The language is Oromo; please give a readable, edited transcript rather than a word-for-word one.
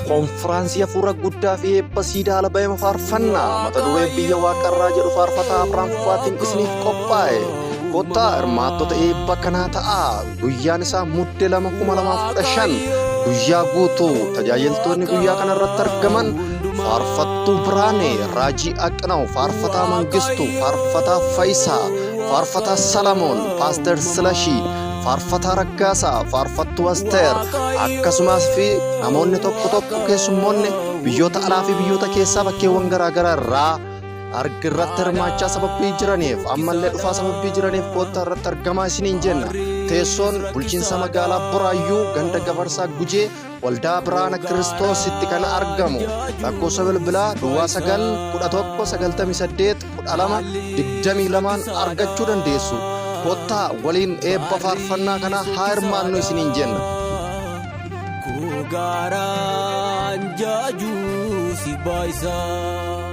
Konfiraansii hafuura guddaa fi eebba siidaa Alabama faarfannaa mata duree biyya waaqarraa jedhu faarfataa Abiraam Fufaatiin isiniif qophaa'e. Kottaa hirmaattota eebba kanaa ta'aa. Guyyaan isaa Mudde 2 2015 guyyaa guutuu tajaajiltoonni guyyaa kana irratti argaman faarfattuu Biraanee, Raajii Aqinaw, faarfataa Mangistuu, faarfataa Fayisaa, faarfataa Salamoon, Paaster Silashii, faarfataa Raggaasaa, faarfattuu Asteer, akkasumas fi namoonni tokko tokko keessummoonni biyyoota alaa fi biyyoota keessaa bakkeewwan garaagaraa irraa argi irratti hirmaachaa sababii jiraniif ammallee dhufaa sababii jiraniif koottaa irratti argamaa isiniin jenna. Teessoon bulchiinsa magaalaa Boraayyuu ganda Gafarsaa Gujee waldaa Biraana Kiristoositti kan argamu lakkoofsa bilbilaa duwwaa 9 11 98 12 22 argachuu dandeessu. Kottaa waliin eebba faarfannaa kanaa haa hirmaannu isiniin jenna. Koo gaaraan jaajuu si baay'isaa.